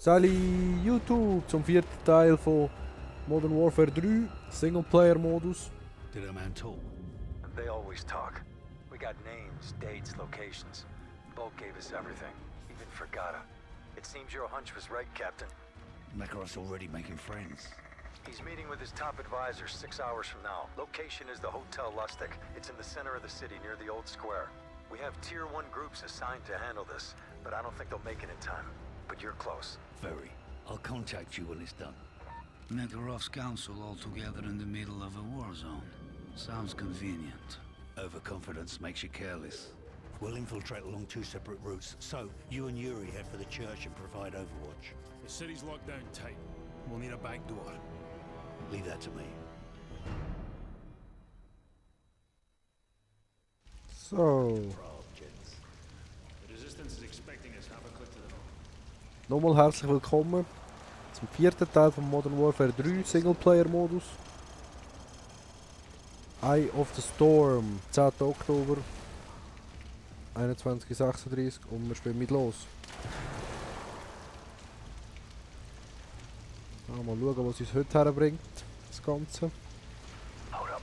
Sally YouTube zum vierten Teil von Modern Warfare 3, Singleplayer-Modus. Did a man talk? They always talk. We got names, dates, locations. Bolt gave us everything, even Fragata. It seems your hunch was right, Captain. Makarov's already making friends. He's meeting with his top advisor 6 hours from now. Location is the Hotel Lustig. It's in the center of the city near the old square. We have Tier 1 groups assigned to handle this, but I don't think they'll make it in time. But you're close. Very. I'll contact you when it's done. Makarov's council all together in the middle of a war zone. Sounds convenient. Overconfidence makes you careless. We'll infiltrate along two separate routes, so you and Yuri head for the church and provide overwatch. The city's locked down tight. We'll need a back door. Leave that to me. So, The resistance is expecting us half a click to the north. nochmal herzlich willkommen zum vierten Teil von Modern Warfare 3 Singleplayer-Modus. Eye of the Storm, 10. Oktober 21:36 und wir spielen mit los. Mal schauen, was uns heute herbringt, das Ganze. Hold up.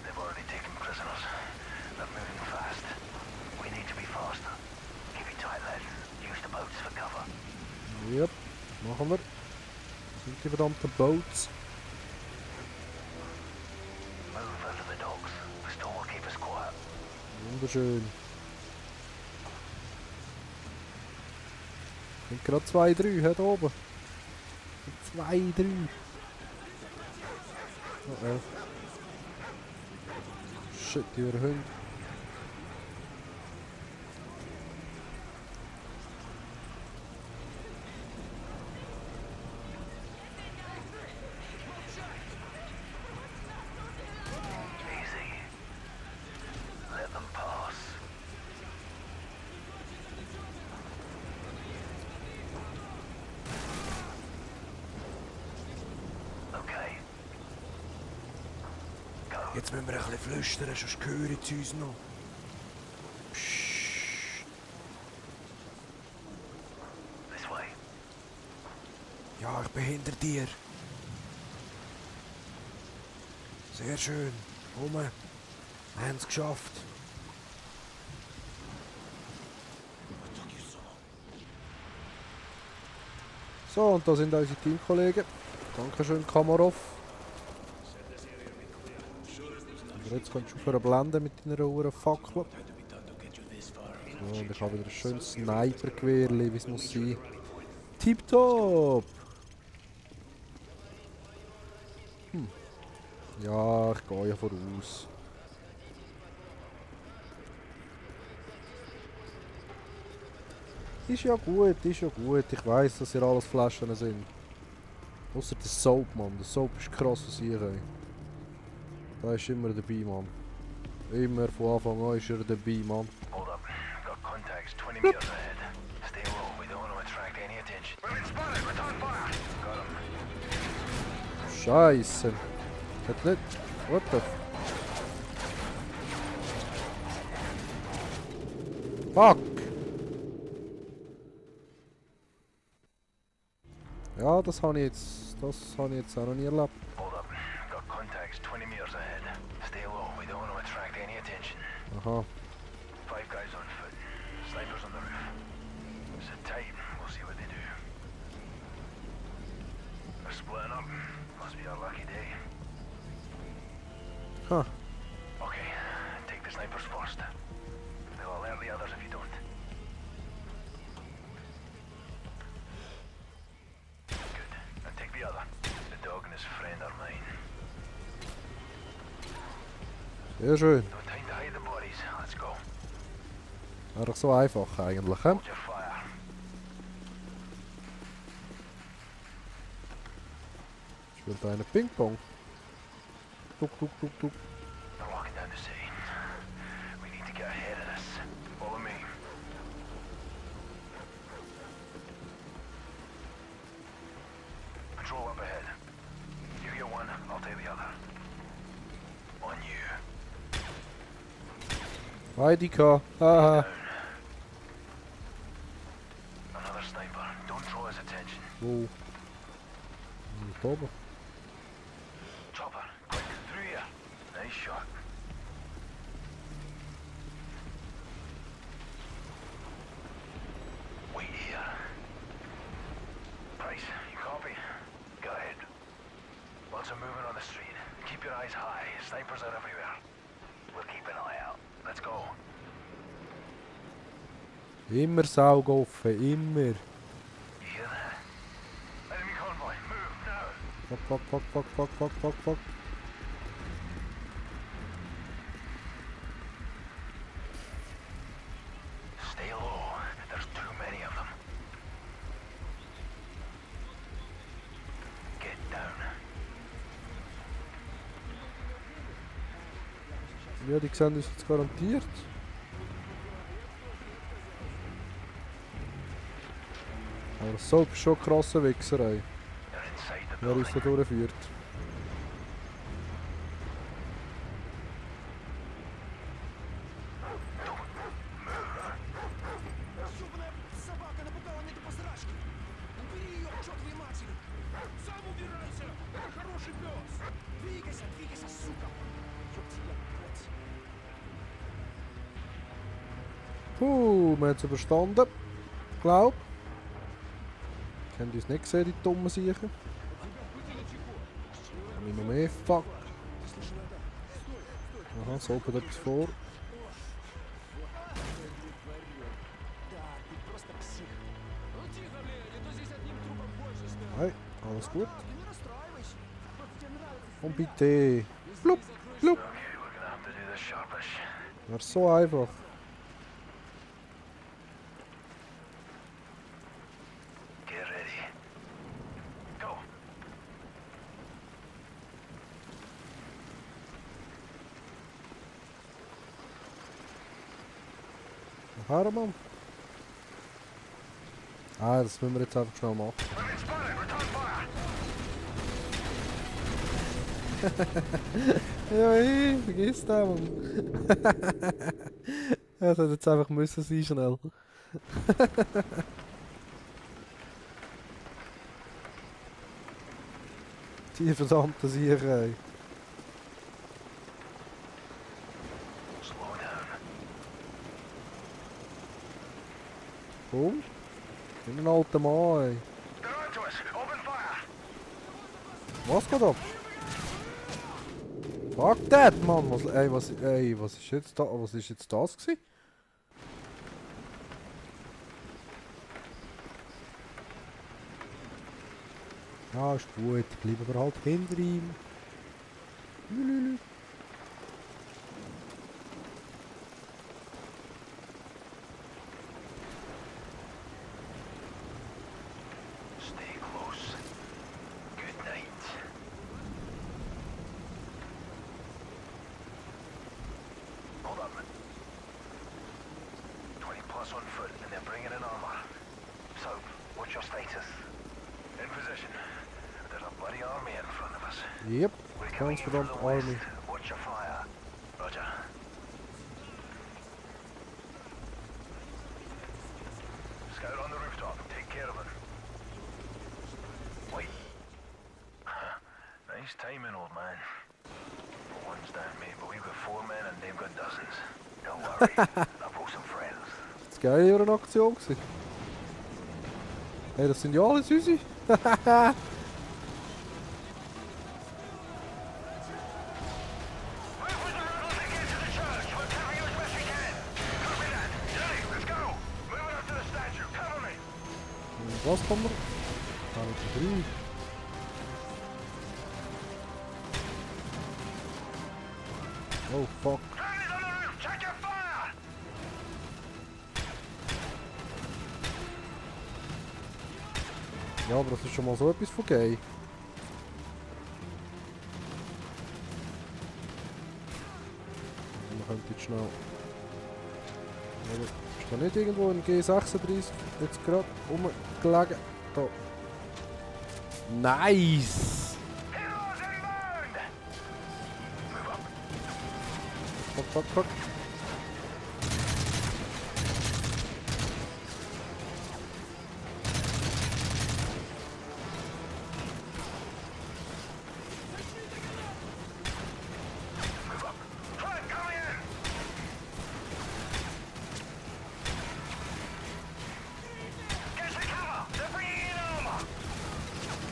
They've already taken prisoners. They're moving fast. We need to be faster. Keep it tight, lads. Use the boats for cover. Yep, machen wir. Das sind die verdammten Boats. Move under the docks. The storm will keep us quiet. Wunderschön. Sind gerade 2, 3 hier oben. 2, 3. Oh oh. Shit, die Hund. Easy. Let them pass. Okay. Go. Jetzt müssen wir ein bisschen flüstern, sonst hören sie uns noch. Psst. This way. Ja, ich bin hinter dir. Sehr schön. Komm, wir haben es geschafft. So, und da sind unsere Teamkollegen. Dankeschön, Kamarov. Aber jetzt kannst du aufhören blenden mit deiner Uhren Fackel. So, und ich habe wieder ein schönes Sniper-Gewehr, wie es muss sein. Tipptopp! Ja, ich gehe ja voraus. Ist ja gut, ist ja gut. Ich weiss, dass hier alles Flaschen sind. Außer der Soap, Mann. Der Soap ist krass, was ich kann. Da ist immer dabei, Mann. Immer von Anfang an ist er dabei, Mann. Hold up. Got contacts 20 meters ahead. Stay low. We don't want to attract any attention. We've been spotted. We're on fire. Got him. Scheiße. Hat nicht. What the fuck? Ja, das habe ich jetzt auch noch nie erlebt. Hold up. Got contacts 20 meters ahead. Stay low. We don't want to attract any attention. Aha. 5 guys on foot. Snipers on the roof. Sit tight. We'll see what they do. They're splitting up. Must be our lucky day. Huh. Okay. Take the snipers first. They'll alert the others if you don't. Good. And take the other. The dog and his friend are mine. Sehr schön. No time to hide the bodies. Let's go. Einfach so einfach eigentlich, hä? Hold your fire. Spielt einer Ping-Pong. Tuk, tuk, tuk, tuk. They're walking down the city. We need to get ahead of this. Follow me. Patrol up ahead. You get one, I'll take the other. On you. Heidika. Haha. Another sniper. Don't draw his attention. Wo? Da oben. Chopper, quick, through here. Nice shot. Wait here. Price, you copy? Go ahead. Lots of movement on the street. Keep your eyes high. Snipers are everywhere. We'll keep an eye out. Let's go. Immer Saugoffen, immer. You hear that? Enemy convoy, move now. Fuck. Stay low. There's too many of them. Get down. Ja, die sehen uns jetzt garantiert. Aber so ist schon eine krasse Wichserei, They're inside the wer uns building. da durchführt. Ёбаная собака напугала меня до посрачки. Убери ее, к чертовой матери. Сам убирайся. Это хороший пес. Двигайся, сука. Ёб тебя, блядь. Puh, wir haben es überstanden. Ich glaube. Ich habe uns nicht gesehen, die dummen Siechen. Haben wir noch mehr? Fuck. Aha, so kommt etwas vor. Да, ты просто псих. Ну тихо, блядь, а то здесь одним трупом больше станет. Hey, alles gut. Ты не расстраивайся. Вот тебе нравится. Und bitte. Blub, blub. Okay, we're gonna have to do this sharpish. Wäre so einfach. Get ready. Go. Her, Mann. Ah, das müssen wir jetzt einfach schnell machen. Women spotted. Return fire. Ja, hey, vergiss den, Mann. Ja, das hätte jetzt einfach müssen sein, schnell. Die verdammte Siecherei. Slow down. Komm. Ich bin ein alter Mann, ey. They're onto us. Open fire. Was geht ab? Fuck that, Mann! Was ist jetzt da? Was ist jetzt das gewesen? Ja, ist gut. Bleiben wir halt hinter ihm. Lülülü. Stay close. Good night. Hold up. 20 plus on foot, and they're bringing in armor. So, what's your status? In position. There's a bloody army in front of us. Yep, We're ganz coming in from verdammt the west. Army. Watch your fire. Roger. Scout on the rooftop. Take care of him. Wait. Nice timing, old man. One's down, mate, but we've got 4 men and they've got dozens. Don't worry. I'll pull some friends. Das war geil in einer Aktion gewesen. Hey, das sind ja alles unsere. Move with the rebels and get to the church. We'll cover you as best we can. Copy that. Johnny, let's go. Moving up to the statue. Cover me. Was kommen wir? Da mit der 3. Oh fuck. Friendly's on the roof. Check your fire. Ja, aber das ist schon mal so etwas von gay. Man könnte jetzt schnell... Aber ist da nicht irgendwo ein G36 jetzt gerade rumgelegen? Da. Nice! Heroes inbound. Move up. Fuck.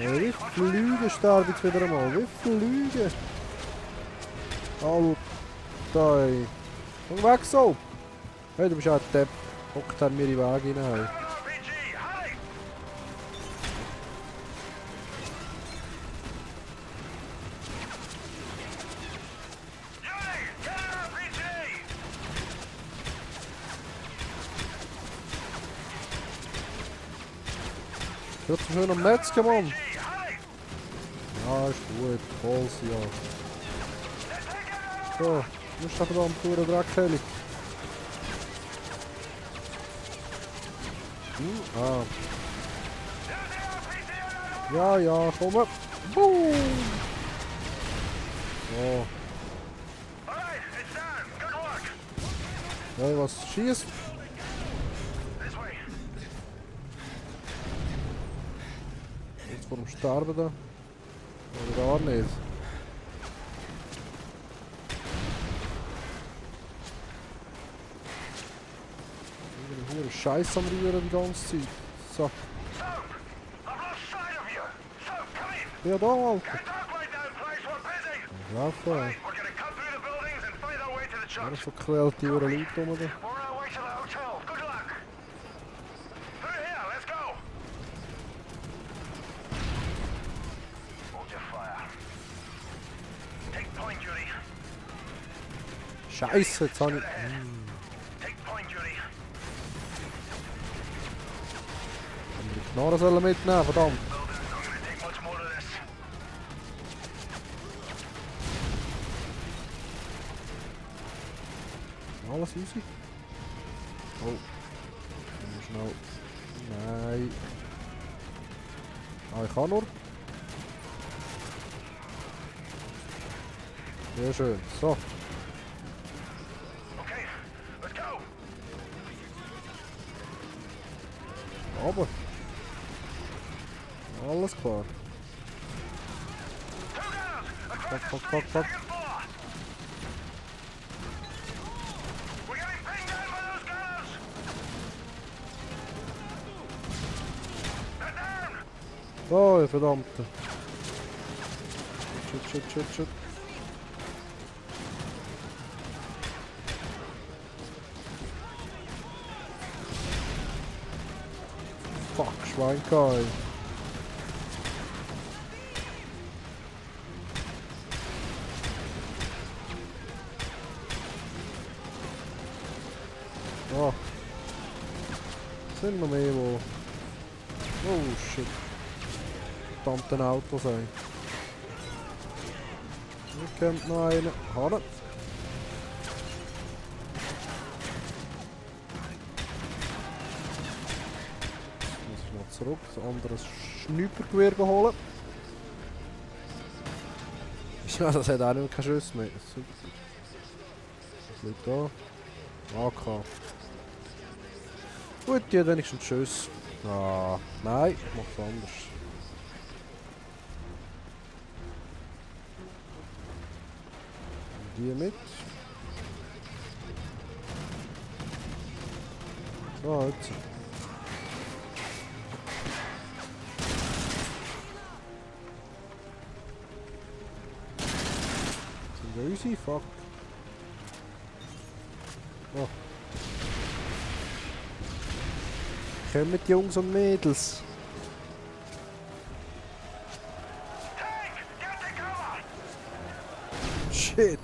Hey, wie Flüge sterben jetzt wieder einmal? Wie Flüge? Alter, ey. Komm weg so! Hey, du bist auch ein Depp. Hockt an mir in den Weg hinein. Hört so schön am Metzger, Mann! Ja, ist gut. Hol's, ja. So, du musst da verdammt pure Dreck, Ah. Ja, ja, komm. Boom. So. Hey, was schießt? Jetzt vor dem Sterben da. Oder gar nicht. Irgendeine Scheiße am Rühren die ganze Zeit. So. Ja, da, Alter. Laufen. Ja, so quälte Leute rum da. Scheiße, jetzt habe ich... Die Knarre sollen mitnehmen, verdammt. Alles easy. Oh. Schnell. Nein. Ah, ich kann nur. Sehr schön. So. Aber. Alles klar. Fuck. Oh, ihr verdammte. Shit. Fuck, Schweinkeil. Oh. Sind noch mehr wo. Oh shit. Verdammte Autos sein. Hier kommt noch einer. Hanne. Zurück, ein anderes Schnüppergewehr holen. Ja, das hat auch nicht keinen Schuss mehr. Super. Was liegt da? AK. Gut, die hat wenigstens Schuss. Ah, nein, ich mach's anders. Die mit. So, jetzt. Easy, fuck. Oh. Kommt Jungs und Mädels. Shit.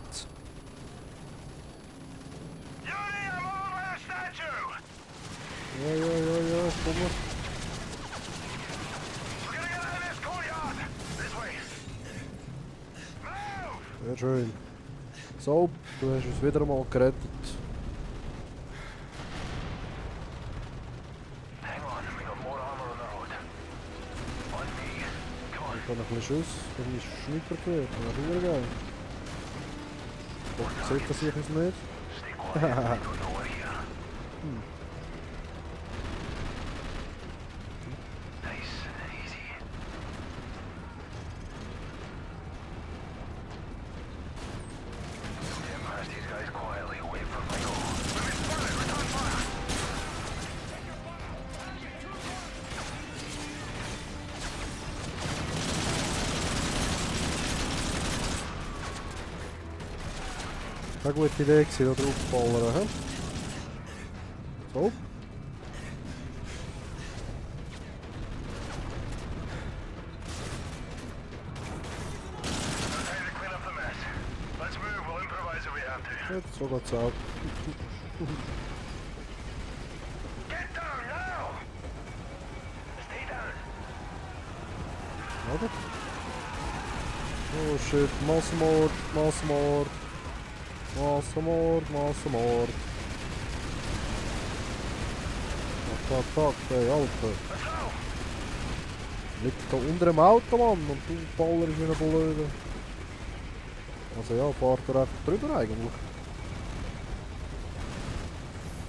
Ja, komm mal. Sehr schön. So, du hast uns wieder einmal gerettet. Ich habe noch ein bisschen Schuss, ein bisschen Schnippergewehr, das ist geil. Doch, sieht das ich uns nicht? Keine gute Idee gewesen, da drauf zu ballern, hä? So. Gut, so geht's auch. Oder? Oh shit, Massenmord, Massenmord. Massenmord, Massenmord. Fuck, ey, Alter. Liegt da unter dem Auto, Mann, und du ballerst wie ein Blöde. Also ja, fahrt er einfach drüber eigentlich.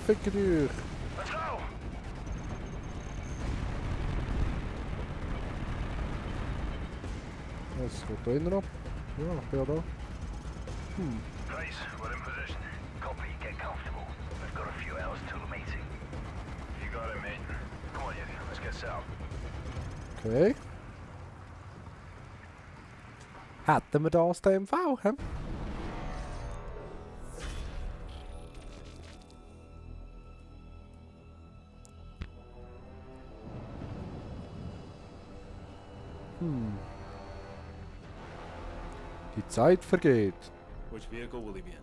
Ficke dich! Was geht da innen ab? Ja, ich bin ja da. Price, we're in position. Copy, get comfortable. We've got a few hours till the meeting. You got it, mate. Come on, you. Let's get set up. Okay. Hätten wir das da im V, hä? Die Zeit vergeht. Which vehicle will he be in?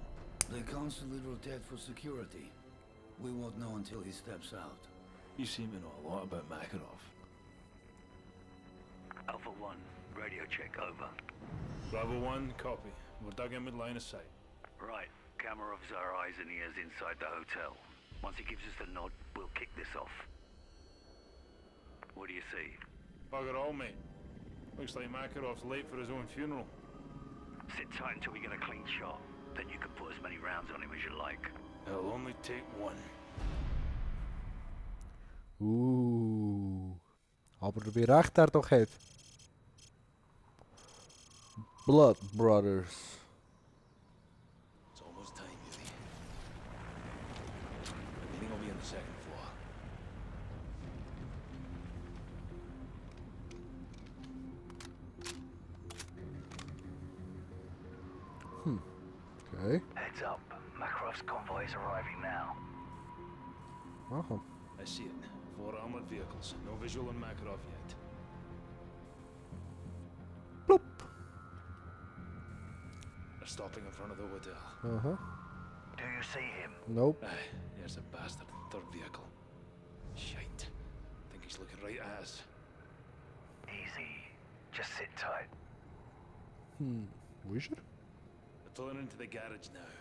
They constantly rotate for security. We won't know until he steps out. You seem to know a lot about Makarov. Alpha 1, radio check over. Bravo 1, copy. We're dug in with line of sight. Right, Kamarov's our eyes and ears inside the hotel. Once he gives us the nod, we'll kick this off. What do you see? Bugger all, mate. Looks like Makarov's late for his own funeral. Sit tight until we get a clean shot. Then you can put as many rounds on him as you like. It'll only take one. Aber wie recht er doch hat. Blood Brothers. It's almost time, Yuri. The meeting will be on the second floor. Okay. Heads up. Makarov's convoy is arriving now. Aha. I see it. 4 armored vehicles. No visual on Makarov yet. Plop. They're stopping in front of the hotel. Uh-huh. Do you see him? Nope. Aye, there's a bastard. Third vehicle. Shite. Think he's looking right at us. Easy. Just sit tight. Wo ist er? They're pulling into the garage now.